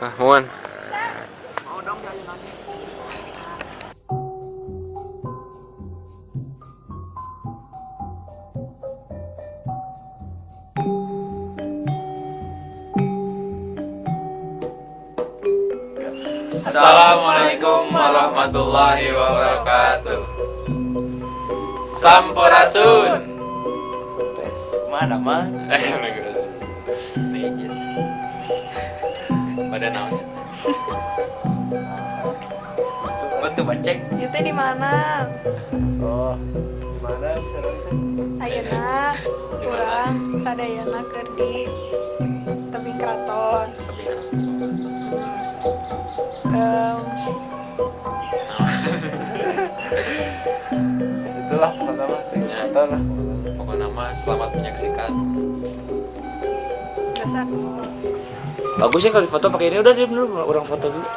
Nuhun. Assalamualaikum warahmatullahi wabarakatuh. Sampurasun. Mana mah? Eh, pada naon? Betul bacek. Itu di mana? Oh, di mana sekarang teh? Ayeuna urang sadayana keur di tebing keraton. Em, Itulah pokoknya mah teh. Keraton lah. Pokoknya mah selamat menyaksikan. Dasar. Bagus ya kalau difoto pakai ini. Udah diem dulu, orang foto dulu.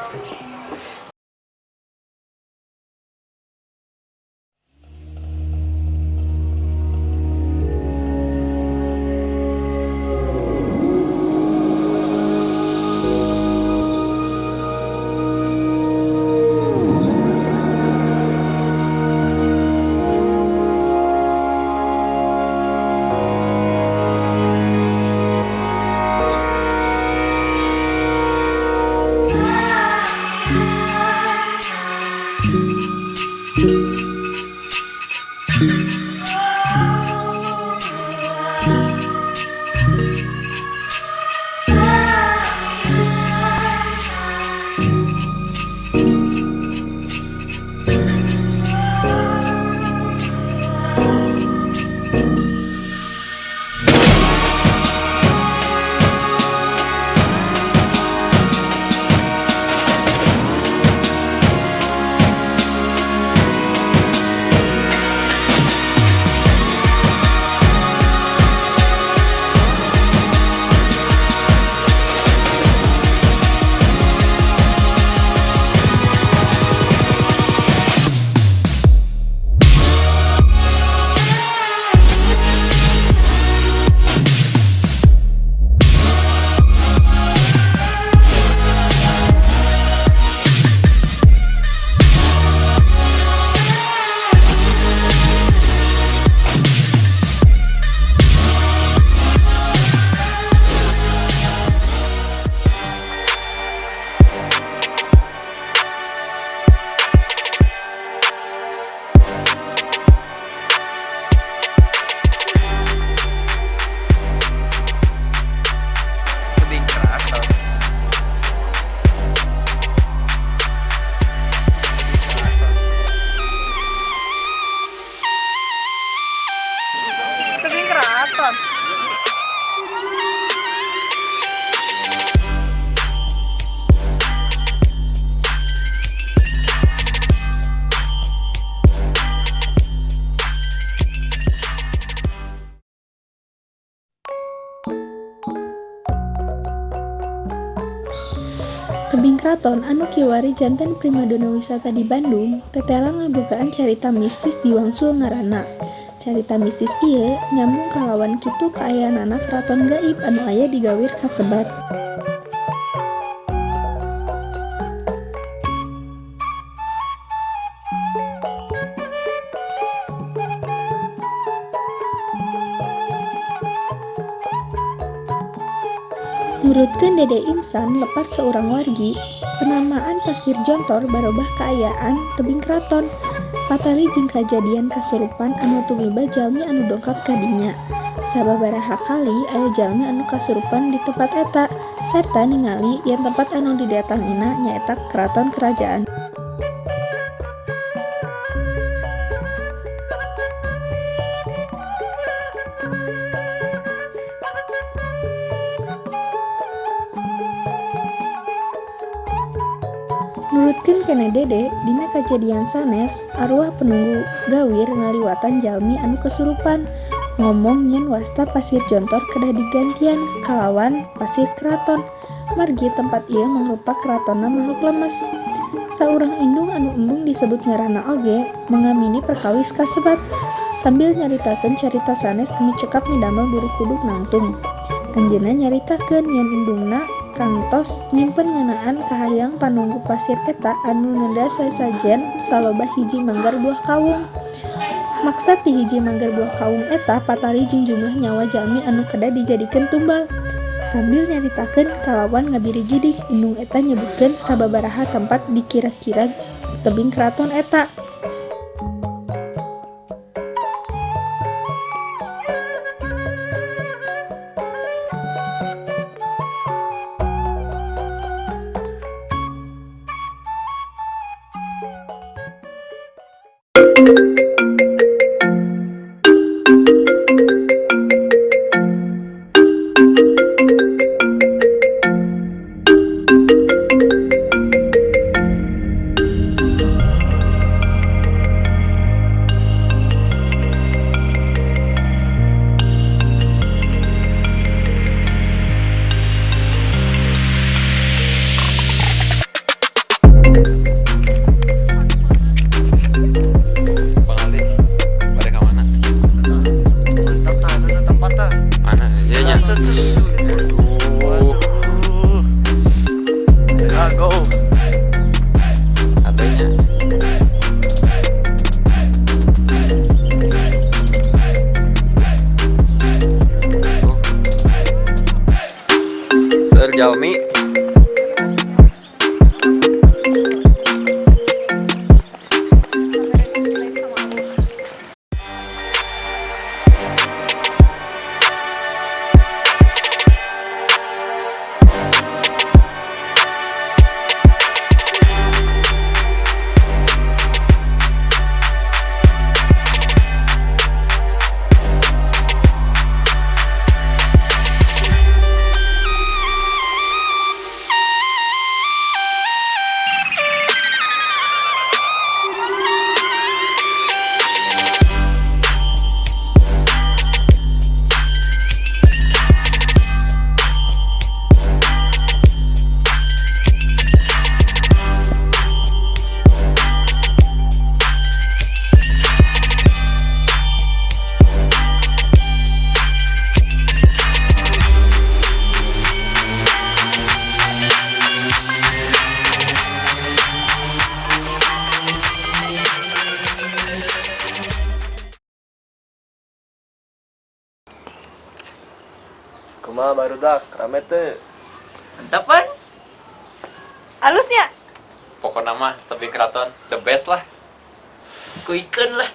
Tebing keraton. Tebing keraton. Tebing Kraton anu kiwari janten primadona wisata di Bandung tetela ngabogaan carita mistis di wangsul ngaranna. Carita mistis ieu nyambung kalawan kitu kaayaanana keraton gaib anu aya di gawir kasebat. Nurutkeun Dede Insan lepat seorang wargi, penamaan Pasir Jontor barobah kaayaan tebing keraton. Patali jeung kajadian kasurupan anu tumiba jalmi anu dongkap ka dinya. Sababaraha kali aya jalmi anu kasurupan di tempat eta, sarta ningali yen tempat anu didatangina nyaeta keraton kerajaan. Nurutkeun keneh Dede, dina kajadian sanes, arwah penunggu gawir ngaliwatan jalmi anu kesurupan, ngomong yen wasta Pasir Jontor kedah digantian kalawan Pasir Keraton, margi tempat ieu mangrupa keratonna makhluk lemes. Saurang indung anu embung disebut ngaranna oge mengamini perkawis kasebat, sambil nyaritakeun carita sanes anu cekap midamel buru kuduk nangtung. Anjeunna nyaritakeun yen indungna Kantos nyimpen ngeunaan kahayang panunggu pasir eta anu nenda sasajen saloba hiji manggar buah kawung. Maksad ti hiji manggar buah kawung eta patali jeung jumlah nyawa jalmi anu kedah dijadikeun tumbal. Sambil nyaritakeun kalawan ngabirigidig, indung eta nyebutkeun sababaraha tempat dikira-kira tebing keraton eta. Bang Aldi, bade ka mana? Mantap tah, eta tempat tah. Mana? Iya nya. Aduh. Ah, go. Atunya. Oh. Seur jalmi. Kumaha barudak, rame teu? Mantap pan? Alusnya. Pokoknya mah tebing keraton the best lah. Kuikeun lah.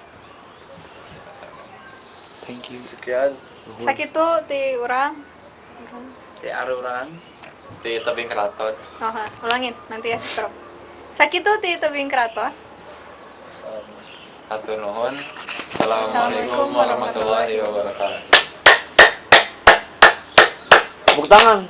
Thank you. Sekian. Sakitu ti urang. Ti arurang. Di tebing keraton. Oh, ha, ulangin nanti ya, stop. Sakitu ti tebing keraton. Hatur nuhun. Assalamualaikum warahmatullahi wabarakatuh. Tepuk tangan.